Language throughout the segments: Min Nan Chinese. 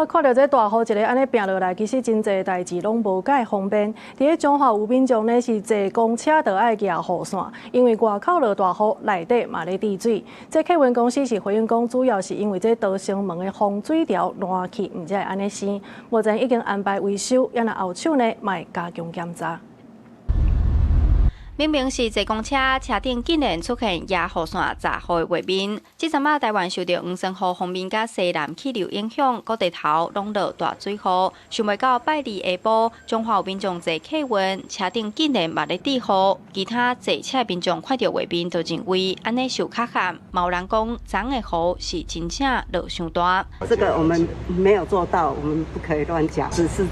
好，看著這大雨一个按呢拚落來，其實真濟代誌攏無蓋方便。佇咧彰化有民眾呢是坐公車都愛舉雨傘，因為外口落大雨，內底嘛咧滴水。這客運公司是回應講，主要是因為這逃生門的防水條爛去，毋才會按呢生。目前已經安排維修，也若後手呢嘛會加強檢查。明明是坐公車，車頂竟然出現舉雨傘閘雨的畫面。這陣仔台灣受著黃酸雨鋒面佮西南氣流影響，各地頭攏落大水雨。想袂到拜二下晡，彰化有民眾坐客運，車頂竟然嘛咧滴雨。其他坐車的民眾看著畫面，就認為按呢受較慘。嘛有人講，昨昏的雨是真正落傷大。這個我們沒有做到，我們不可以亂講，只是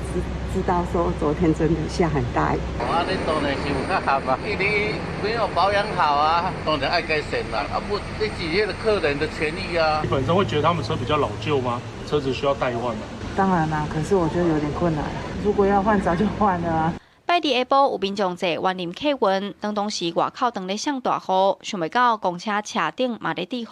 知道說昨天真的下很大雨。啊，你當然是有較鹹啊，因為你沒有保養好啊，當然愛改善啦。啊不，你擠個客人的權益啊。你本身會覺得他們車比較老舊嗎？車子需要代換嗎？當然啦，可是我覺得有點困難。如果要換，早就換了啊。拜二下晡有民眾坐員林客運，當時外口當咧摔大雨，想袂到公車車頂嘛咧滴雨，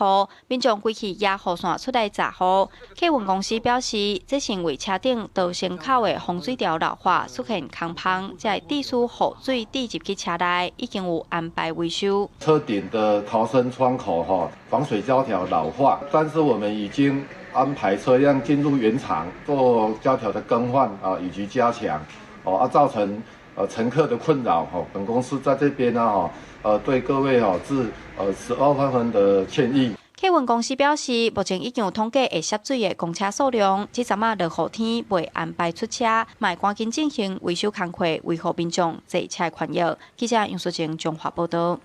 民眾規氣舉雨傘出來閘雨。客運公司表示，這是因為車頂逃生口的防水條老化，出現空縫，才會致使雨水滴入去車內，已經有安排維修。車頂的逃生窗口哈防水膠條老化，但是我們已經安排車輛進入原廠做膠條的更換啊，以及加強，哦啊造成乘客的困擾，吼，本公司在這邊呢，吼，對各位吼致12萬分的歉意。客運公司表示，目前已經有統計會涉水的公車數量，這陣仔落雨天袂安排出車，嘛會趕緊進行維修工課，維護民眾坐車權益。記者楊淑靜彰化報道。